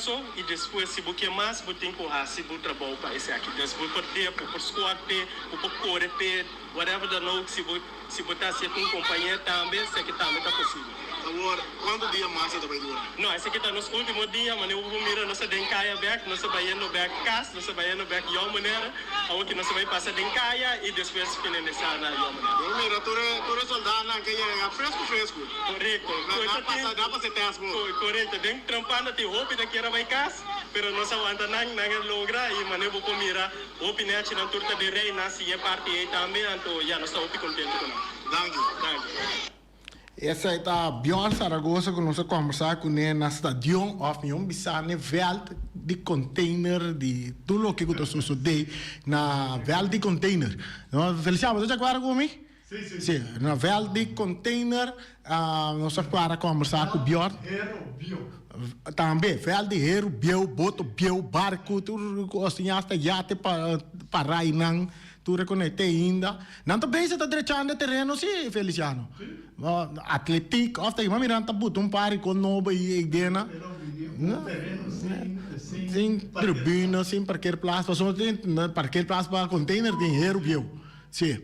esfuerso i despues si bo ke mas bo tin ku hasi bo trabou pa esaki. Dus bo por dep, bo por squat p'e, bo por kore p'e, whatever dan ook, si bo si bo ta hasié ku un kompañer tambe, esaki tambe ta posibel. Awor, kuantu dia mas e ta bai dura? No, esaki ta nos ultimo dia, manera bo por mira nos ta den kaya bek, nos ta bayendo bek kas, nos ta bayendo bek Jong Bonaire. Awor ki nos ta bai pasa den kaya i despues finalisá na Jong Bonaire. Bo mira tur e tur e soldanan ke yega fresku fresku. Korekto. Nan a pasa nan a pasa e tèst bo. Korekto. Den trampando tin hopi ta kier a bai kas, pero nos a wanta nan, nan a logra i manera bo por mira hopi nèchinan tur ta den rei, nan sigui e parti ei tambe, anto ya nos ta hopi kontentu ku nan. Danki. Danki. Esei ta Bjorn Zaragoza ku nos a kombersá kuné na stadion òf mihó bisá n'e vèlt di container di tur loke ku ta sosodé na vèlt di container. Feliciano, bo ta di akuerdo ku mi? Sí, na vèlt di container nos a kuadra kombersá ku Bjorn. Tambe vèlt di heru bieu, boto bieu, barku, tur kos, tin asta yate pa para einan. Tur rekonekte ainda. Nan ta bezig ta drechando e tereno si, Feliciano. Atletiek of ta ima mira nan ta buta un par di kon nobo ei dena. Sin tribuna, sin parkeerplaats. Pasobra tin parkeerplaats pa container tin heru bieu. Si.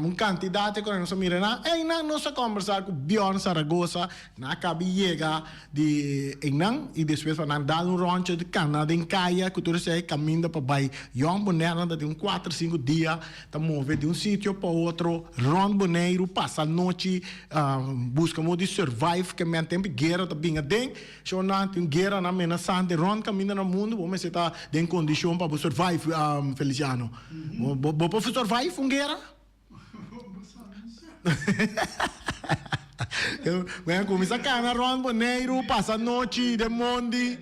Un kantidat e kos nos a mira nan. Einan nos a kombersa ku Bjorn Zaragoza. Nan a kabi yega di einan i despues pa nan dal un ròntje di kana den kaya ku tur esei kaminda pa bai Yòn Boneiru. Nan ta tin un kuater sinku dia ta move di un sitio pa otro rònt Boneiru pasa nochi buska modo di survive ke men tempu guera ta bin aden. Shon nan tin gueranan menasante rònt kaminda na mundu bo mester ta den kondishon pa bo survive Feliciano. Bo por survive un guera? Bueno, cuminsa cana rond Boneiru, pasa nochi den mondi,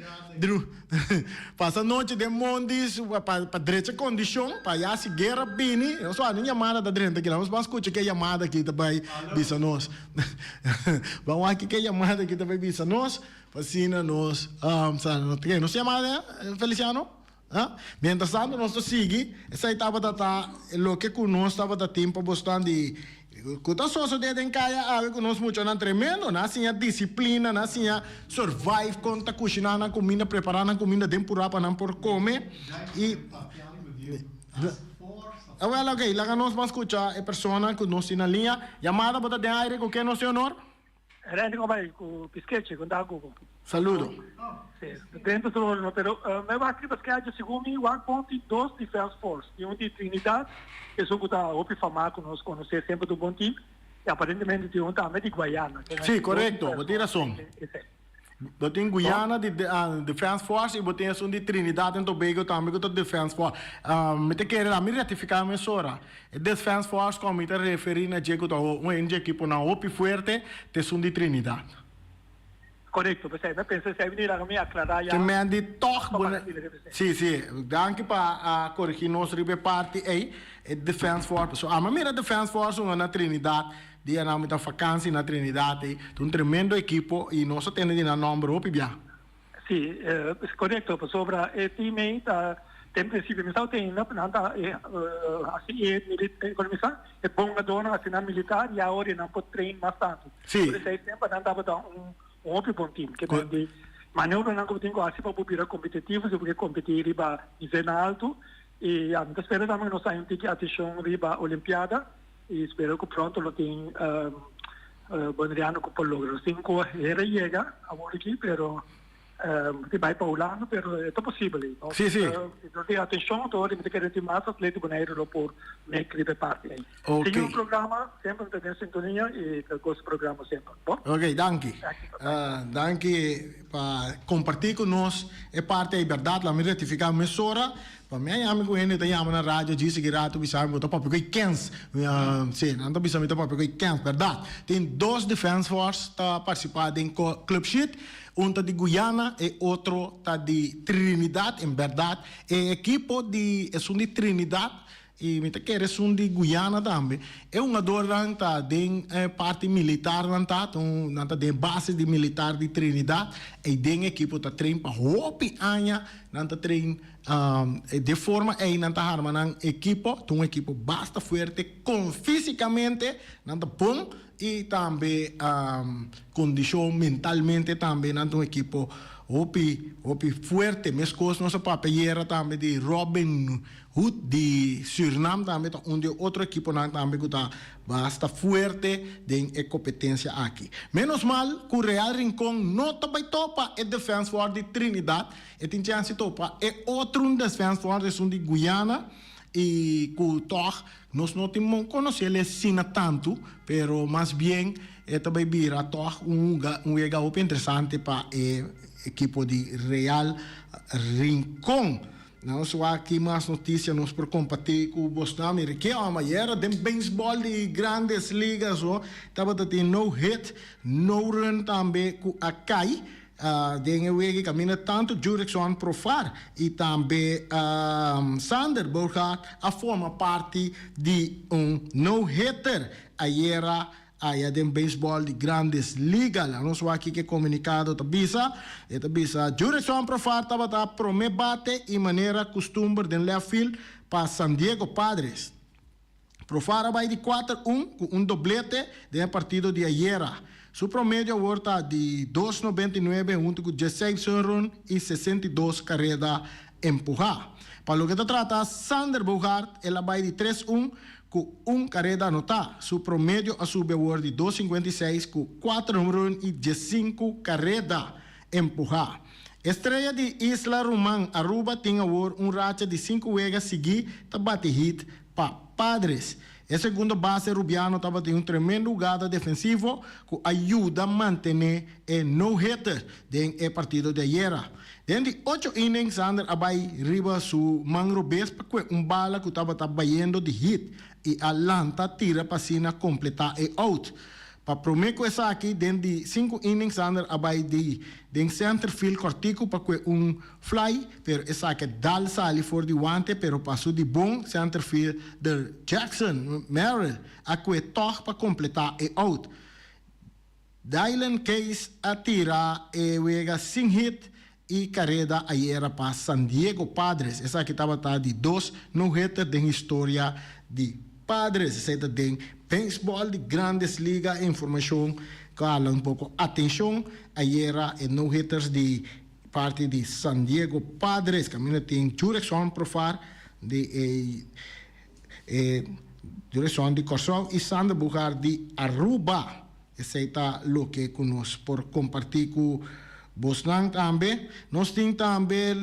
pasa nochi den mondi pa pa drecha condicion, pa ya si guera bini, nos wak un yamada ta drenta aki, nos ban scucha ke yamada aki ta bay bisa nos. Ban wak ke yamada aki ta bay bisa nos, pa asina nos sa nos yamada Feliciano? Mientras tanto nos ta sigui, esei tabata ta loke ku nos tabata tin pa bosnan di ku ta sosodé den kaya awe ku nos muchanan tremendo. Nan a siña disiplina, nan a siña survive kon ta kushiná nan kuminda, prepará nan kuminda den purá pa nan por kome. I Awel ok, laga nos ban skucha e persona ku nos tin na liña. Yamada bo ta den aire ku ken nos tin honor? Randy con bay cu Piskeche con ta Google. Saludo. Si, dentro su rol no, pero me wak riba schedule segun mi wak bon tin dos defense force, tin un di Trinidad, esun cu ta hopi fama cu nos conoce semper ta un bon team, y aparentemente tin un tambe di Guayana. Si, corecto, bo tin razon. Bo tin Guyana di Defense Force y bo tin esun di Trinidad en Tobago tambe cu ta Defense Force. Mi ta kere la mi rectifica mesora. E Defense Force cu mi ta referi na dje cu ta un dje equiponan hopi fuerte ta esun di Trinidad. Corecto, p'esei mi a pensa esei mi laga mi aclara ya. Te men di toch bo na. Si, si. Danki pa a corigi nos riba e parti ei. E Defense Force. Pasobra ami a mira Defense Force hunga na Trinidad. Dia nan mi ta vakansi na Trinidad ei. Ta un tremendo ekipo i nos a tende di nan nomber hopi bia. Si, es korekto, pasobra e team ei ta den prinsipio mi sa tin ainda, nan ta hasi e mili, kono mi sa, e bongadornan hasi nan militar i awor nan por train mas tantu. Si. Por esei tempo nan tabata un hopi bon team. Ke men di maneobranan ku bo tin ku hasi pa bo bira kompetitivo, si bo ke kompetí riba nivelnan altu. I ya, mi ta spera tambe ku nos haña un tiki atenshon riba Olimpiada. Y spero cu pronto lo tin Boneriano cu por logra. Nos tin cu hera yega awor aki, pero tin bay pa Hulanda, pero e ta posibel. No? Sí, sí. Si nos tin atencion, todo mi ta kere tin mas atleta Boneiru lo por make riba e parti ey. Ok. Sigui un programa, semper mi ta den sintonia y ta goza programa semper. Bon? Ok, danki. Danki pa comparti cu nos e parti ey. Berdad, laat mi rectifica mesora. Pa mi a yami ku hende ta yama na radio djis aki rato bisa mi bo ta papia ku e kens. Si, nan ta bisa mi ta papia ku e kens. Bèrdat, tin dos Defense Force ta partisipá den Club Sheet. Un ta di Guyana, e otro ta di Trinidad. En bèrdat, e ekipo di esun di Trinidad i mi ta kere esun di Guyana tambe. E hungadornan ta den e parti militar nan ta, nan ta den e base di militar di Trinidad. Ei den ekipo ta train pa hopi aña. Nan ta train de forma ei nan ta harma nan ekipo, ta un ekipo basta fuerte kon físikamente nan ta bon i tambe kondishon mentalmente tambe nan ta un ekipo. hopi hopi fuerte. Meskos nos a papia ayera tambe di Robin Hood di Surinam tambe ta un di e otro ekiponan tambe ku ta basta fuerte den e kompetensia aki. Menos mal ku Real Rincon no ta bai topa e Defense Force di Trinidad, e tin chèns di topa e otro Defense Force esun di Guyana i ku tòg nos no tin mon konosé el asina tantu, pero mas bien e ta bai bira tòg un un wega hopi interesante pa e ekipo di Real Rincon. Nos wak ki mas noticia nos por comparti cu bosnan. Mira ke ome ayera den baseball di Grandes Ligas ho tabata tin no hit, no run tambe cu a cay den e wega y caminda tanto Jurickson Profar y tambe Xander Bogaerts a forma parti di un no hitter ayera. Aya den beisbòl di Grandes Liga. Laga nos wak kiko e komunikado ta bisa. E ta bisa, Jurickson Profar tabata promé bate i manera kustumber den left field pa San Diego Padres. Profar a bai di kuater un ku un doblete den e partido di ayera. Su promedio awor ta di dos 99 huntu ku diesseis honrun i 62 kareda empuhá. Pa loke ta trata Xander Bogaerts, el a bai di tres un Ku un kareda anotá, su promedio a subi awor di dos 56 ku kuater homerun i 15 kareda empuhá. Estrella di isla ruman Aruba tin awor un racha di sinku wega sigui ta bati hit pa Padres. E segundo base rubiano tabatin un tremendo hugada defensivo ku a yuda mantené e no-hitter den e partido di ayera. Den di ocho inning Xander a bai riba su man robes pa kue un bala ku tabata bayendo di hit i a lanta tira pa asina kompletá e out. Pa promé ku esaki den di sinku inning Xander a bai di den center field kòrtiku pa kue un fly pero esaki a dal sali for di wante pero pa su di bon center fielder Jackson Merrill a kue tòg pa kompletá e out. Dylan Case a tira e wega sin hit i kareda ayera pa San Diego Padres. Esaki tabata di dos no-hitter den historia di Padres. Esei ta den beisbòl di Grandes Liga. E informashon ku a hala un poko atenshon ayera e no-hitters di parti di San Diego Padres. Kaminda tin Jurickson Profar di e E direccion di Corsou y Sander Bogaert di Aruba. Esey ta loke cu nos por comparti cu bosnan tambe. Nos tin tambe,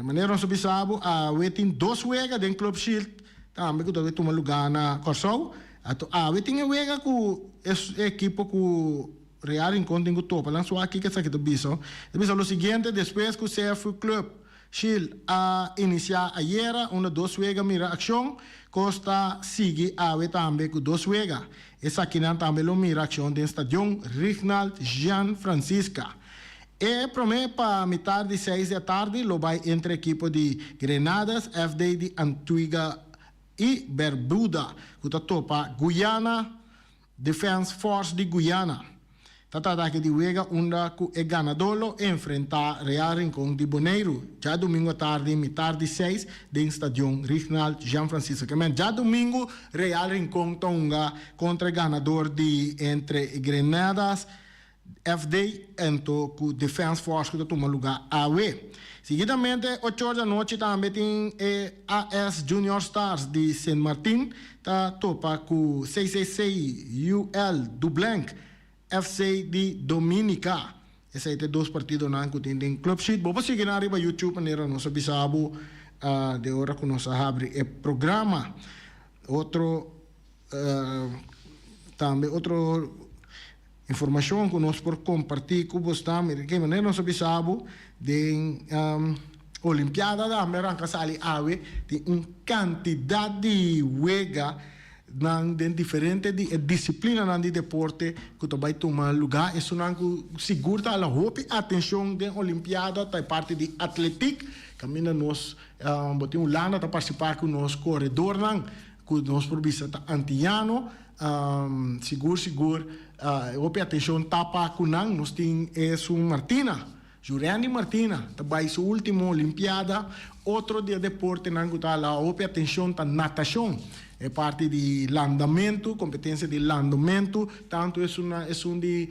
manera nos a bisa bo, awe tin dos wega den Club Shield tambe cu ta bay tuma luga na Corsou. Ato awe tin e wega cu e ekipo cu Real Rincon tin cu topa. Nan su aki esaki ta bisa. Ta bisa lo siguiente, despues cu CFU Club Shield a inisiá ayera unda dos wega mira akshon, kos ta sigui awe tambe ku dos wega. Esakinan tambe lo mira akshon den Stadion Rignald Jean Francisca. E promé pa mitar di seis di atardi lo bai entre ekipo di Grenades FD di Antigua i Berbuda ku ta topa Guyana Defense Force di Guyana ta trata aki di wega unda ku e ganadó lo enfrentá Real Rincon di Boneiru djadumingu atardi mitar di seis den Stadion Rignald Jean Francisco. Ke men djadumingu Real Rincon ta hunga kontra e ganador di entre Grenadas FD ento ku Defense Force ku ta tuma lugá awe. Seguidamente ocho or di anochi tambe tin e AS Junior Stars di Sint Martin ta topa ku CCC UL Dublenk FC di Dominica. Esei ta e dos partidonan ku tin den Club Sheet. Bo por sigui nan riba YouTube manera nos a bisa bo den ora ku nos a habri e programa. Otro tambe otro Informashon ku nos por kompartí ku bo sta mira ke manera nos a bisa bo den Olimpiada tambe a ranka sali awe tin un kantidat di wega nan den diferente di e disiplinanan di deporte ku ta bai tuma lugá. Esunnan ku sigur ta hala hopi atenshon den Olimpiada ta e parti di atletik kaminda nos bo tin Hulanda ta partisipá ku nos koredornan ku nos por bisa ta antiano. Sigur sigur hopi atencion ta pa cu nan. Nos tin esun Martina. Jurendi Martina ta bai su ultimo Olimpiada. Otro di e deportenan ku ta hala hopi atenshon ta natashon. E parti di landamentu, kompetensia di landamentu, tantu esun esun di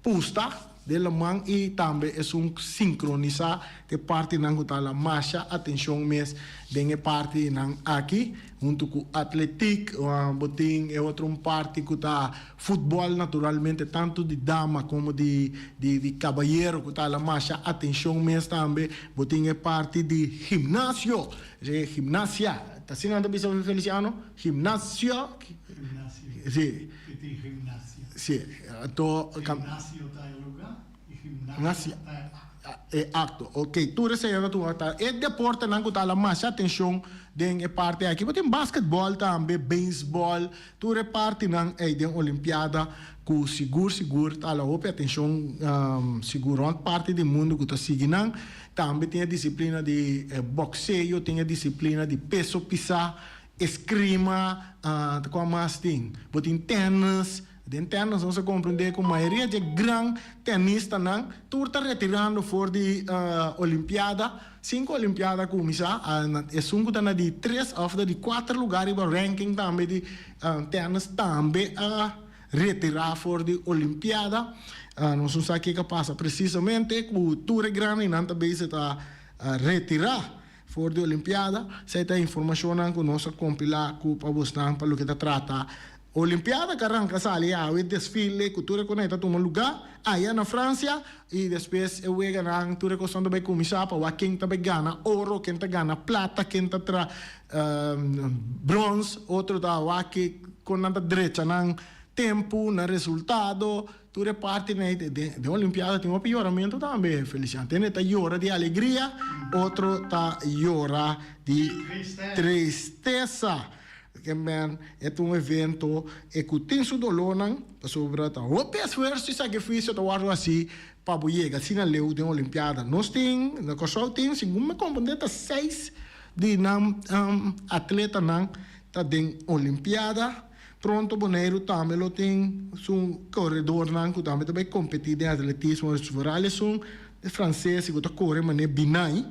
pusta den laman i tambe esun sinkronisá ta e partinan ku ta hala masha atenshon mes den e partinan aki. Huntu ku atletik bo tin e otro un parti ku ta futbòl naturalmente tantu di dama komo di di kabayero ku ta hala masha atenshon mes tambe. Bo tin e parti di gimnasio, gimnasia, ta asina nan ta bisa Feliciano? Gimnasio? Gimnasia. Si. Ki tin gimnasia. Si, anto. Gimnasio ta e lugá i gimnasia ta e akto. E akto, ok. Tur esei ta tuma ta e deportenan ku ta hala masha atenshon den e parti aki. Bo tin basketbòl tambe, beisbòl, tur e partinan ei den olimpiada ku sigur sigur ta hala hopi atenshon sigur rònt parti di mundu ku ta sigui nan. Tambe tin e disiplina di bòkseo, tin e disiplina di peso pisá, eskrima, ta kua mas tin? Bo tin tènis. Den tènis nos a komprendé ku mayoria dje gran tènistanan tur ta retirando for di olimpiada. Sin ku olimpiada a kuminsá, esun ku ta na di tres òf ta di kuater lugá riba ranking tambe di tènis tambe a retirá for di olimpiada. Nos no sa kiko a pasa presisamente ku tur e grandinan ta bezig ta retirá for di olimpiada. Esei ta informashonnan ku nos a kompilá ku pa bosnan pa loke ta trata Olimpiada ka ranka sali awe desfile ku tur e konai ta tuma lugá aya na Fransia i despues e weganan tur e kosnan ta bai kuminsá pa wak ken ta bai gana oro, ken ta gana plata, ken ta tra brons, otro ta wak kon nan ta drecha nan tempu, nan resultado, tur e parti nei den olimpiada tin hopi yoramentu tambe Feliciano, tin hende ta yora di alegria, otro ta yora di tristesa. Ke men, e ta un evento e ku tin su dolónan, pasobra ta hopi esfuerso i sakrifisio ta wòrdu hasí pa bo yega asina leu den Olimpiada. Nos tin, na Kòrsou tin, segun mi komprendé ta seis di nan atletanan ta den Olimpiada. Pronto Boneiru tambe lo tin su koredornan ku tambe ta bai kompetí den atletismo, vooral esun franses ku ta kore manera Binay.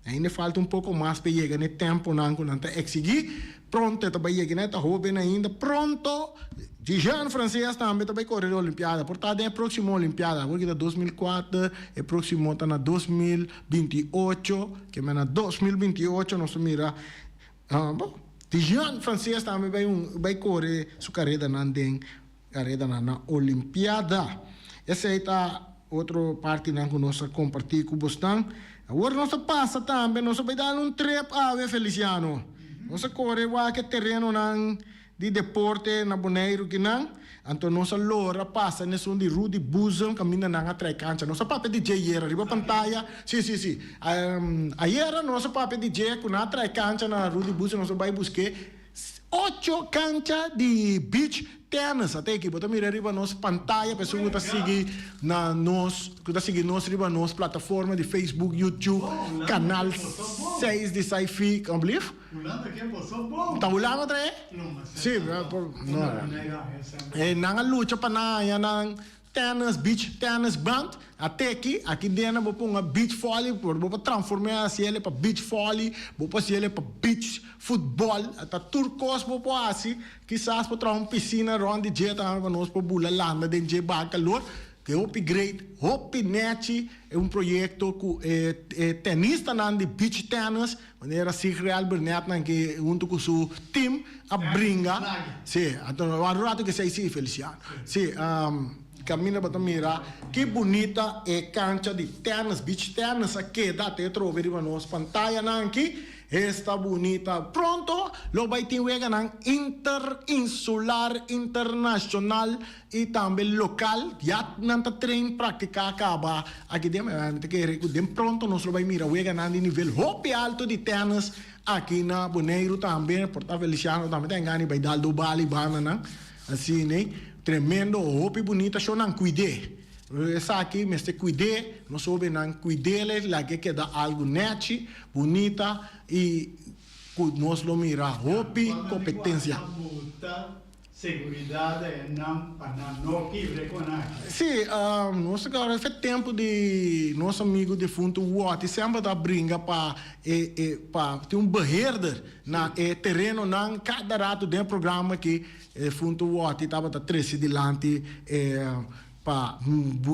Ainda falta un poko mas pa e yega na e temponan ku nan ta eksigí. Pronto e ta bai yega na e ta hóben ainda. Pronto Dijon Frances tambe ta bai kore den Olimpiada. Por ta den e próksimo Olimpiada. Awor ki ta 2004, e próksimo ta na 2028. Ke men na 2028 nos ta mira, bo, Dijon Frances tambe bai un bai kore su karedanan den karedanan na Olimpiada. Esei ta otro partinan ku nos a kompartí ku bosnan. Awor nos a pasa tambe, nos a bai dal un trip awe, Feliciano. Nos a kore wak e terenonan di deporte na Boneiru kinan. Anto nos a lora pasa na esun di Rudy Boezem kaminda nan a trae kancha. Nos a papia di dje ayera riba pantaya. Sí, sí, sí. Ayera nos a papia di dje ku nan a trae kancha na Rudy Boezem, nos a bai busk'é. Ocho kancha di beach tennis a ta aki. Bo ta mira riba nos pantaya pa esun ku ta sigui na nos, ku ta sigui nos riba nos plataforma di Facebook, YouTube, Kanal 6 di Saifi, alblief? Ta Hulanda trae? Sí, no. Nan a lucha pa nan haña nan Tennis, beach tennis band, a teki, aki dena bo ponga beach volley, por bo por transform'é hasi el'e pa beach volley, bo por hasi el'e pa beach futbol, ta tur kos bo por hasi, kisas por traha un pisina rond di dje tambe pa nos por bula landa den dje baha kalor, ke hopi great, hopi nechi, e un proyekto ku e e tenistanan di beach tennis, manera Sigriel Burnett nan ke huntu ku su team a bringa, si, anto un rato ke esei si Feliciano, si, kaminda bo ta mira ki bunita e kancha di tennis, beach tennis a keda te trobe riba nos pantayanan aki, esta bunita, pronto lo bai tin weganan interinsular, internashonal I tambe lokal, ya nan ta train praktiká kaba aki den, mi ta kere ku den pronto nos lo bai mira weganan di nivel hopi alto di tènis aki na Boneiru tambe, por ta Feliciano tambe ta engani bai dal do bali bandanan asina, tremendo hopi bunita sho nan kuid'é, esaki mester kuid'é, nos hobennan kuid'é lag'é keda algu nèchi, bunita i ku nos lo mira hopi kompetensia. Seguridad e nan pa nan no kibre con aki. Sí, nos ta kòrda fe tempu di nos amigu defuntu Wòti semper ta bringa pa e e pa tin un beheerder na e terenonan kada ratu den e programa aki e defuntu Wòti tabata trese dilanti e pa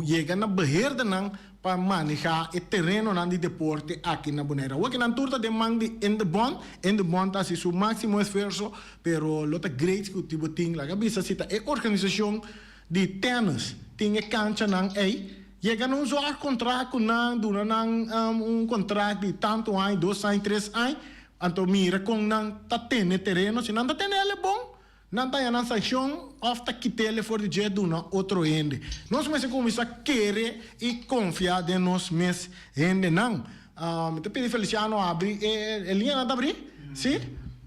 yega na beheerdernan pa maneha e terenonan di deporte aki na Bonaire. Awor ki nan tur ta den man di Indebon, Indebon ta hasi su maximo esfuerso, pero lo ta great ku ti bo tin, laga bisa si ta e organisashon di tennis tin e kanchanan ei, yega na un zorgcontract ku nan, duna nan un contract di tantu aña, dos aña, tres aña, anto mira kon nan ta tene tereno, si nan ta tene el e bon, Nan ta haña nan sanshon òf ta kit'el for di dje duna otro hende. Nos mester kuminsá kere i konfia den nos mes hendenan. Mi ta pidi Feliciano habri e liñanan ta abrí? Sí?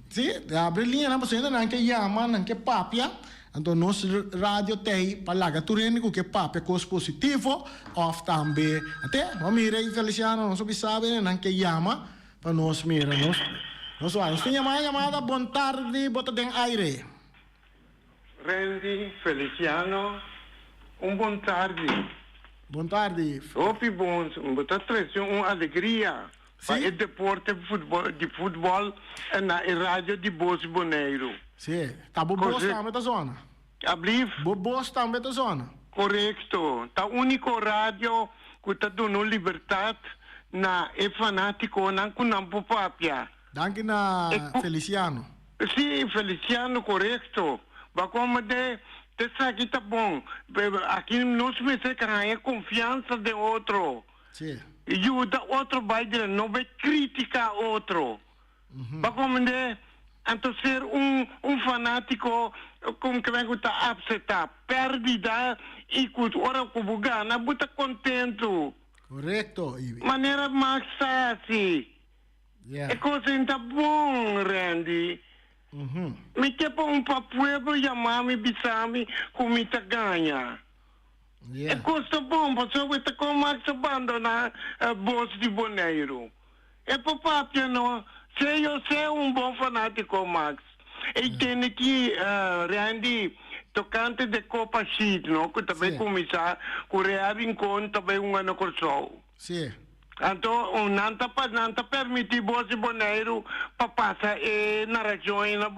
Sí? Habri e liñanan pasobra hendenan ke yama, nan ke papia. Anto nos radio t'ei pa laga tur hende ku ke papia kos positivo òf tambe. Ate, bo mira ei Feliciano, nos a bisa hendenan ke yama. Pa nos mira nos nos wak. Nos tin yamada yamada bon tardi bo ta den aire. Rendy Feliciano un bon tardi. Bon tardi. Hopi bon bo ta trece un alegria pa e deporte di futbol na e radio di Bos Boneiru. Si, ta bo bos tambe ta zona. Ablief? Bo bos tambe ta zona. Korekto. Ta úniko radio ku ta duna un libertat na e fanátikonan ku nan por papia. Danki na Feliciano. Sí, Feliciano, korekto. Bo a komprendé? Esaki ta bon. Aki nos mester ka haña konfiansa den otro. Sí. Yuda otro bai dilanti, no bai kritiká otro. Bo komprendé? Anto ser un un fanátiko kon ke men ku ta apseptá pèrdida i ku ora ku bo gana bo ta kontentu. Korekto, Ibi. Manera Max ta hasi. Yeah. E kos ei ta bon, Randy. Mi ke pa un pa pueblo yama mi bisa mi ku mi ta gaña. Yeah. E kos ta bon pasobra e ta kon Max a bandoná bos di Boneiru. E por papia no. Se yo se un bon fanatico Max. E tende ki Randy tocante de Copa Sheet no cu ta bay cuminsa cu Real Rincon ta bay hunga na Corsou. Si. Anto nan ta nan ta permiti bos di Boneiru pa pasa e narracion ey na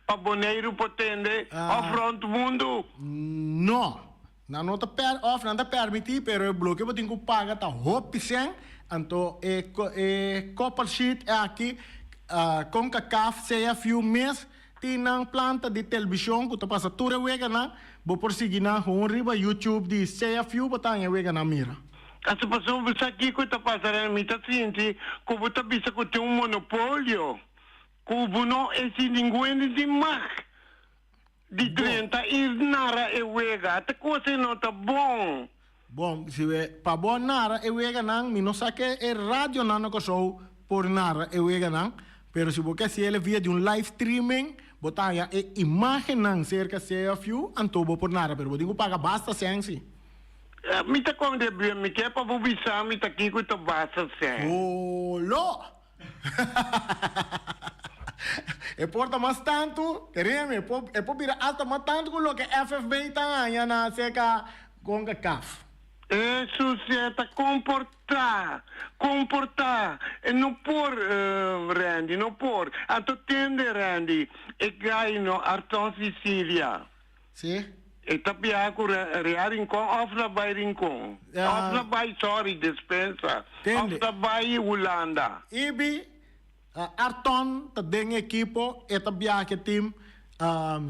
pa Boneiru por tende of rond mundo? No. Nan no ta per of nan ta permiti pero e bloke bo tin ku paga ta hopi sen anto e e koppelsheet aki Concacaf CFU mes tin nan planta di telbishon ku ta pasa tur e weganan bo por sigui nan gewoon riba YouTube di CFU bo ta haña e weganan mira. Asa pasobra bo sa kiko ta pasa Rene mi ta sinti ku bo ta bisa ku tin un monopolio ku bo no e sin ningun hende tin mag. Di drenta i nara e wega. Ta cosa e no ta bon. Bon, si we pa bo nara e weganan, mi no sa ke e radionan na Kòrsou por nara e weganan, pero si bo ke hasiel via di un live streaming, bo ta haña e imágennan serka CFU, anto bo por nara, pero bo tin ku paga basta sèn si. Mi ta konde bien, mi ke pa bo bisa mi ta kiko ta basta sèn. Holo! E por ta mas tantu, kereme, e por, e por bira asta mas tantu ku loke FFB ta haña na serka Concacaf. E sucia ta comporta, comporta, e no por, Randy, no por. Anto tende, Randy, e guy no, Arton Sicilia. Si. E ta biaha ku Real Rincon of na bai Rincon? Of na bai, sorry, despensa. Tende. Of na bai Hulanda? Ibi, Arton ta den e ekipo, e ta biaha ku e team.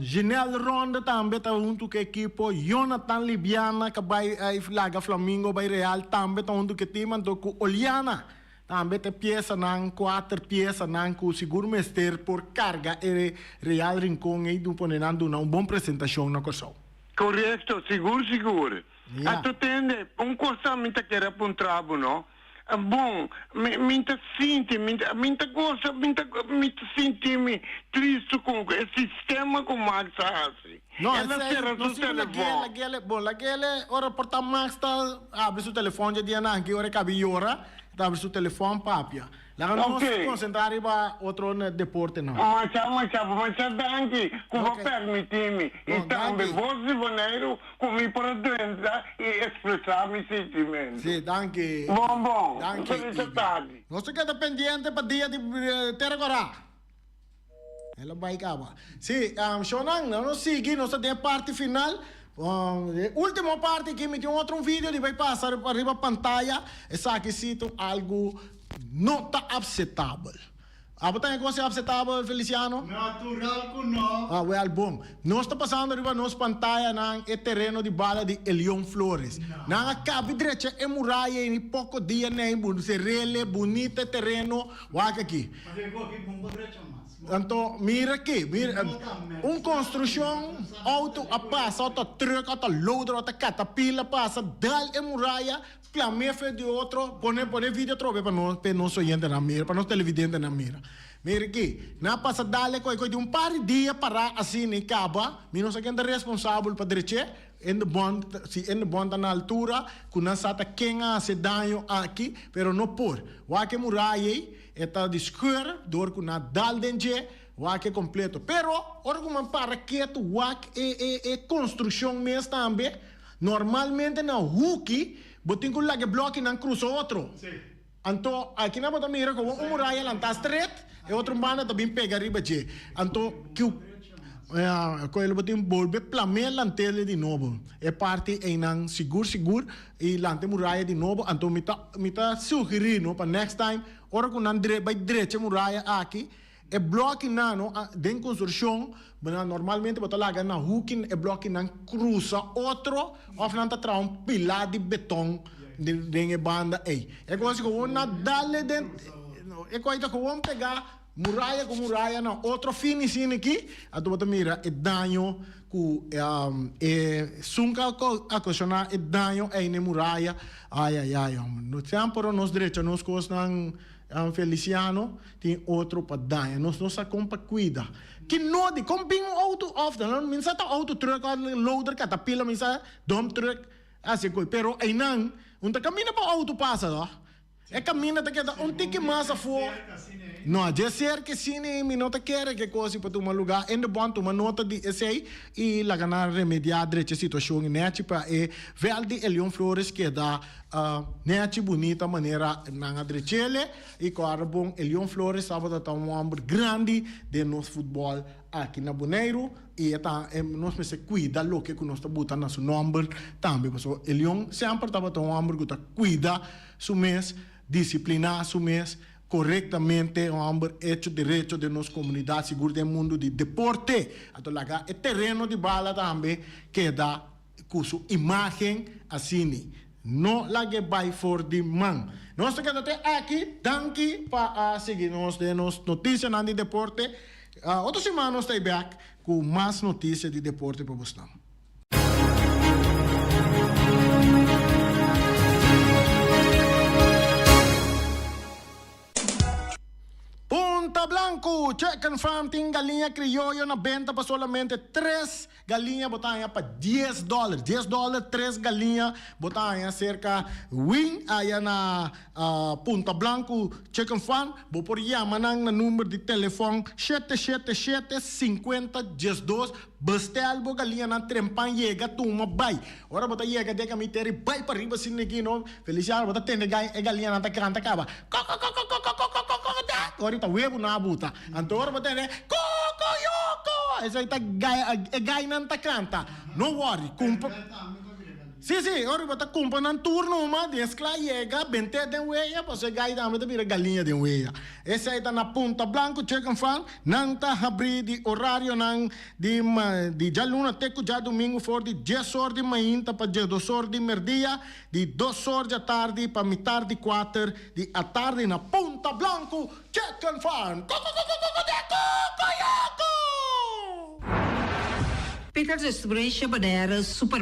Ginel Ronde tambe ta huntu ku e ekipo. Jonathan Libiana ku a bai laga Flamingo bai Real tambe ta huntu ku e team. Anto ku Oliana Tambe ta e piesanan, kuater piesanan ku sigur mester por karga e Real Rincon ei dun pone nan duna un bon presentashon na Kòrsou. Korekto, sigur sigur. Ya. Anto tende, un kosa mi ta kere puntra bo no. Bon, mi mi ta sinti, mi ta mi ta gosa, mi ta mi ta sinti mi tristu ku e sistema ku Max a hasi. No, El a esei sera no su sirve lagu'e, telefòn. lagu'e, bon, lagu'e ora por ta Max ta habri su telefòn dje dianan aki ora e kabi yora. Ta habri su telefòn papia. Laga nos konsentrá riba otro deportenan. Masha masha masha danki ku bo permití mi i tambe Bos di Boneiru ku mi por a drenta i ekspresá mi sintimentu. Sí, danki. Bon bon. Danki. Feliz tardi. Nos ta keda pendiente pa dia di Tera Kòrá. El a bai kaba. Sí, shownan, nos sigui, nos ta den e parti final. E ultimo parti aki mi tin otro un video di bai pasa riba pantaya. Esaki si ta algu no ta apsetabel. Abo ta haña kos apsetabel, Feliciano? Natural ku no. Ah, wèl bon. Nos ta pasando riba nos pantayanan e tereno di bala di Elion Flores. Nan a kabi drecha e muraya ei poko dia nei, serele, bunita e tereno. Wak aki. Anto mira aki, mira, un construccion, auto a pasa, auto truck, auto loader, auto catapila pasa, dal e muraya, plam'é fe di otro, pone, pone video atrobe pa nos, pa nos oyentenan mira, pa nos televidentenan mira. Mira aki, nan a pasa dal e koe, koe di un par di dia pará asina i kaba, mi no sa ken ta responsabel pa drech'é, In de bond, si in de bond ta na altura, ku nan sa ta ken a hasi daño aki, pero no por. Wak e muraya ei, e ta di skeur dor ku nan a dal den dje, wak e kompleto. Pero, ora ku nan para ketu wak e e e konstrukshon mes tambe, normalmente na huki bo tin ku laga e blòkinan krusa otro. Anto, aki nan bo ta mira komo un muraya lantá stret, e otro banda ta bin pega riba dje. Anto, kiu ku el bo tin bolbe plam'é lant'el di nobo. E parti einan sigur sigur i lanta e muraya di nobo. Anto mi ta mi ta sugerí no pa next time ora ku nan dre bai drecha e muraya aki, e blòkinan no den konstrukshon normalmente bo ta laga na huki e blòkinan krusa otro òf nan ta traha un pilá di beton den e banda ei. E kos ku na dal den e kos ta gewoon pegá muraya ku muraya na otro fini asina aki, anto bo ta mira e daño ku e sunka a okashoná e daño ei na e muraya. Ai ai ai homber, no semper nos drecha nos kosnan. Feliciano tin otro pa daña nos no sa con pa cuida ki no di con bin un auto of dan mi sa ta auto truck of loader catapilla mi sa dump truck haci coy pero eynan un ta camina pa auto pasa no e camina ta keda un tiki mas afo no dje cerca asina mi no ta kere ke cos pa tuma lugar in de bon tuma nota di esey y laga nan remedia drecha e situacion nechi pa e veld di Elion Flores keda Nechi bunita manera nan a drechele y cu ora bon Elion Flores tabata ta un homber grandi den nos futbol aki na Boneiru y e ta nos mester cuida loke cu nos ta buta na su nomber tambe pasobra Elion semper tabata un homber cu ta cuida su mes, disciplina su mes corectamente, un homber hecho derecho den nos comunidad sigur den mundo di deporte. Anto laga e tereno di bala tambe keda Ku su imágen asini. No lag'é bai for di man. Nos ta keda te aki. Danki pa a sigui nos den nos notisianan di deporte. Otro siman nos ta ei bèk ku mas notisia di deporte pa bosnan. Punta Blanku, Chicken Farm tin galiña krioyo na benta pa solamente tres Galiña bo ta haña pa dies dòler. Dies dòler tres galiña bo ta haña serka Win aya na Punta Blanku Chicken Farm. Bo por yama nan na number di telefòn shete shete shete sinkuenta diesdos. Bestel bo galiñanan trempan yega tuma bai. Ora bo ta yega den kamiteri bai pariba sin aki no. Feliciano bo ta tende e galiñanan ta kanta kaba kokokokokokokokokokokok ora ta webu nan a buta. Anto ora bo tende kokoyoko esei ta e gainan ta kanta. No worry kumpa Si si ora bo ta kumpa nan tur numa den skla yega bent'é den weya pasobra e gai tambe ta bira galiña den weya. Esei ta na Punta Blanco Chicken Farm nan ta habri di orarionan di di djaluna te ku djadumingu for di dies or di mainta pa djesdos or di merdia. Di dos or dja tardi pa mitar di kuater di atardi na Punta Blanco Chicken Farm. Kokokokokokokokoyoko! Peters Restauration Bonaire Super.